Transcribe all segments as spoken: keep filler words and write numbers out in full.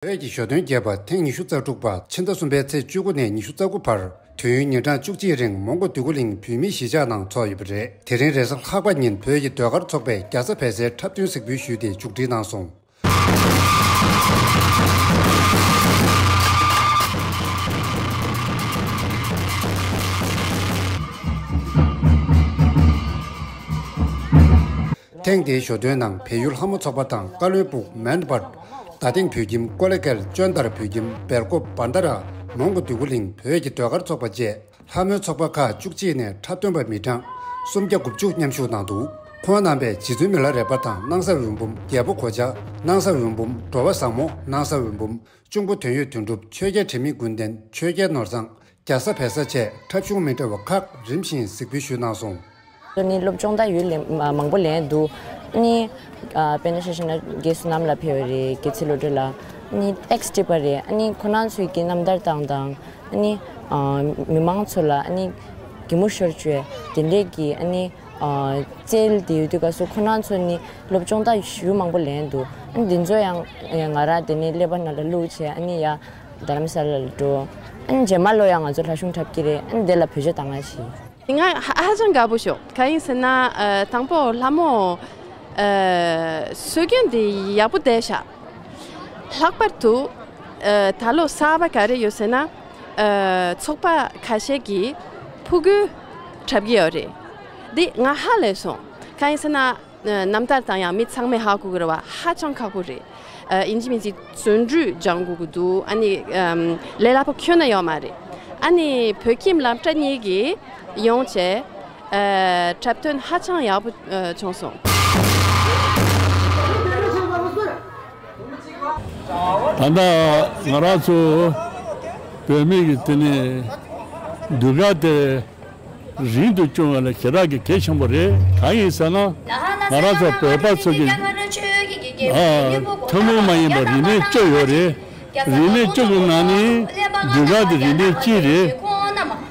བོད་ཀྱི་ཞོ་སྟོན་རྒྱས་པ་ཐེངས་ཉི་ཤུ་རྩ་དྲུག་པ་ཕྱི་ཟླ་གསུམ་པའི་ཚེས་བཅུ་དགུ་ནས་ཉི་ཤུ་རྩ་དགུ་བར་དུས་ཡུན་ཉིན་གྲངས་བཅུ་གཅིག་རིང་མོན་གྷོ་འདོད་རྒུ་གླིང་བོད་མིའི་གཞིས་ཆགས་ནང་འཚོགས་ཡོད་པ་རེད། དེ་རིང་རེས་གཟའ་ལྷག་པ་ཉིན་བོད་ཀྱི་ཟློས་གར་ཚོགས་པས་རྒྱལ་ས་བལ་སའི་འཁྲབ་སྟོན་གཟིགས་འབུལ་ཞུས་ཏེ་མཇུག་སྒྲིལ་གནང་སོང་། ཐེངས་འདིའི་ཞོ་སྟོན་ནང་བལ་ཡུལ་ལྷ་མོ་ཚོགས་པ་དང་བཀའ་བློན་སྦུག་མན་པར་རྡ་སྟེང་བོད་ཁྱིམ་ཀོ་ལེ་གལ་ཅོན་དར་བོད་ཁྱིམ་སྦེལ་ཀོབ་བན་ད་ར་མོན་གྷོ་འདོད་རྒུ་གླིང་བོད་ཀྱི་ཟློས་གར་ཚོགས་པ་བཅས་ལྷ་མོའི་ཚོགས་པ་ཁག་བཅུ་གཅིག་ནས་འཁྲབ་སྟོན་པ་མི་གྲངས་སུམ་བརྒྱ་དགུ་བཅུ་མཉམ་ཞུགས་གནང་འདུག་ཁོང་རྣམ་པས་རྗེ་བཙུན་མི་ལ་རས་པ་དང་སྣང་ས་འོད་འབུམ། རྒྱལ་པོ་གོ་ཆ། སྣང་ས་འོད་འབུམ། འགྲོ་བ་བཟང་མོ། སྣང་ས་འོད་འབུམ། གཅུང་པོ་དོན་ཡོད་དོན་གྲུབ། ཆོས་རྒྱལ་དྲི་མེད་ཀུན་ལྡན། ཆོས་རྒྱལ་ནོར་བཟང་། རྒྱལ་ས་བལ་ས་བཅས་འཁྲབ་གཞུང་མི་འདྲ་བ་ཁག་རིམ་བཞིན་གཟིགས་འབུལ་ཞུས་གནང་སོང་། ནི་སློབ་སྦྱོང་ད་ཡུལ་ལ་མ་མང་པོ་ལེན་འདུག་ནི་ཨ་དཔེར་ན་ཆ་བཞག་ན་རྒན་བསོད་ནམས་ལགས་ཕེབས་པ་རེད། རྒན་ཚེ་བློ་གྲོས་ལགས། ནི་ཨེགས་སི་ཊི་པ་རེད། ནི་ཁོ་རང་ཚོའི་གི་རྣམ་ཐར་སྟངས་དང་ནི་ཨ་མི་མང་ཚོ་ལ་ནི་གད་མོ་ཤོར་བཅུག་དེ་འདྲས་ཀྱི་ནི་ཨ་རྩལ་དེ་ཡོད་དུས་སྐབས་སུ་ཁོ་རང་ཚོ་ནི་སློབ་སྦྱོང་ད་ཞུ་མང་པོ་ལེན་འདུག་ཨ་ནི་འདི་ཚོ་ཡང་ང་རང་དེ་ནས་ཀླད་པ་ནང་ལ་བླུགས་བྱས་ཨ་ནི་ཡ་རྡ་རམ་ས་ལ་ལ་འགྲོ། ཨ་ནི་རྗེས་མ་ལོ་ཡང་ང་ཚོ་ལྷ་གཞུང་འཁྲབ་ཀྱི་རེད། ཨ་ནི་དེ་ལ་བོད་ཇ་བཏང་ང་ཞིག་ང་ཧ་ཧ་ཅང་དགའ་པོ་ཞིག་གང་ཡིན་ཟེར་ན་ཨ་དང་པོ་ལྷ་མོ་ཨ་སྲོལ་རྒྱུན་དེ་ཡག་པོ་བསྡད་ཤག་ལྷག་པར་དུ་ཨ་ད་ལོ་གསར་པ་ག་རེ་ཡོད་ཟེར་ན་ཨ་ཚོགས་པ་ཁ་ཤས་ཀྱིས་ཕྲུ་གུ་འཁྲབ་ཀྱི་ཡོད་རེད། འདི་ང་ཧ་ལས་སོང་། གང་ཡིན་ཟེར་ན། རྣམ་ཐར་དང་ཡང་མི་ཚང་མས་ཧ་གོ་གི་རེད་བ། ཧ་ཅང་ཁག་པོ་རེད། ཨ་ཡིན་གཅིག་མིན་གཅིག་བརྩོན་འགྲུས་སྦྱང་དགོས་ཀྱི་འདུག་ཨ་ནི་ཨམ་ལས་སླ་པོ་ཁྱོན་ནས་ཡོད་མ་རེད། ཨ་ནི་བོད་ཁྱིམ་ལམ་བཀྲ་གཉིས་ཀྱིས་ཡོང་བྱས་ཨ་འཁྲབ་སྟོན་ཧ་ཅང་ཡག་པོ་ཨ་བྱུང་སོང་། ད་ལྟ་ང་རང་ཚོ་བོད་མི་གི་དེ་ནི་ཟློས་གར་དེ། རིང་དུ་སྐྱོང་བ་ལ་ཞེ་དྲག་གི་གལ་ཆེན་པོ་རེད། གང་ཡིན་ཟེར་ན། ང་རང་ཚོ་བོད་པ་ཚོ་གི་ཨ་ཐུན་མོང་མ་ཡིན་པ་རིག་གནས་བཅུ་ཡོད་རེད། རིག་གནས་བཅུ་གི་ནང་ནས་ཟློས་གར་དེ་རིག་གནས་གཅིག་རེད།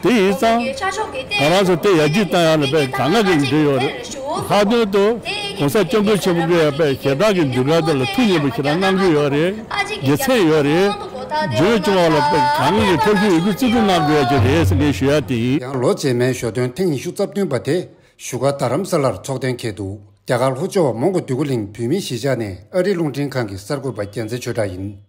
དེ་ཡིན་ཙང་ང་རང་ཚོ་དེ་ཡར་རྒྱས་བཏང་ཡག་ལ་དཔེ་དཀའ་ངལ་གྱི་འདྲ་ཡོད་རེད། ལྷག་དོན་དུ་༸གོང་ས་༸སྐྱབས་མགོན་ཆེན་པོ་མཆོག་གིས་དཔེ་ཞེ་དྲག་གི་ཟློས་གར་དེ་ལ་ཐུགས་མཉེས་པོ་ཞེ་དྲག་གནང་གི་ཡོད་རེད། དགེ་མཚན་ཡོད་རེད། འཇོན་སྐྱོང་བ་ལ་དཔེ་གང་གི་ཐབས་ཤེས་ཡོད་རྒུ་བརྩི་བཀུར་གནང་དགོས་ཡ་ཅིག་རེད་ཟེར་ངས་ཞུ་ཡ་དེ་ཡིན། ཡང་ལོ་རྗེས་མའི་ཞོ་སྟོན་ཐེངས་ཉི་ཤུ་རྩ་བདུན་པ་དེ་བཞུགས་སྒར་རྡ་རམ་ས་ལར་འཚོགས་གཏན་འཁེལ་འདུག་རྒྱ་གར་ལྷོ་ཕྱོགས་མོན་གྷོ་འདོད་རྒུ་གླིང་བོད་མིའི་གཞིས་ཆགས་ནས་ཨ་རིའི་རླུང་འཕྲིན་ཁང་གི་གསར་འགོད་པ་རྒྱལ་མཚན་ཆོས་གྲགས་ཡིན།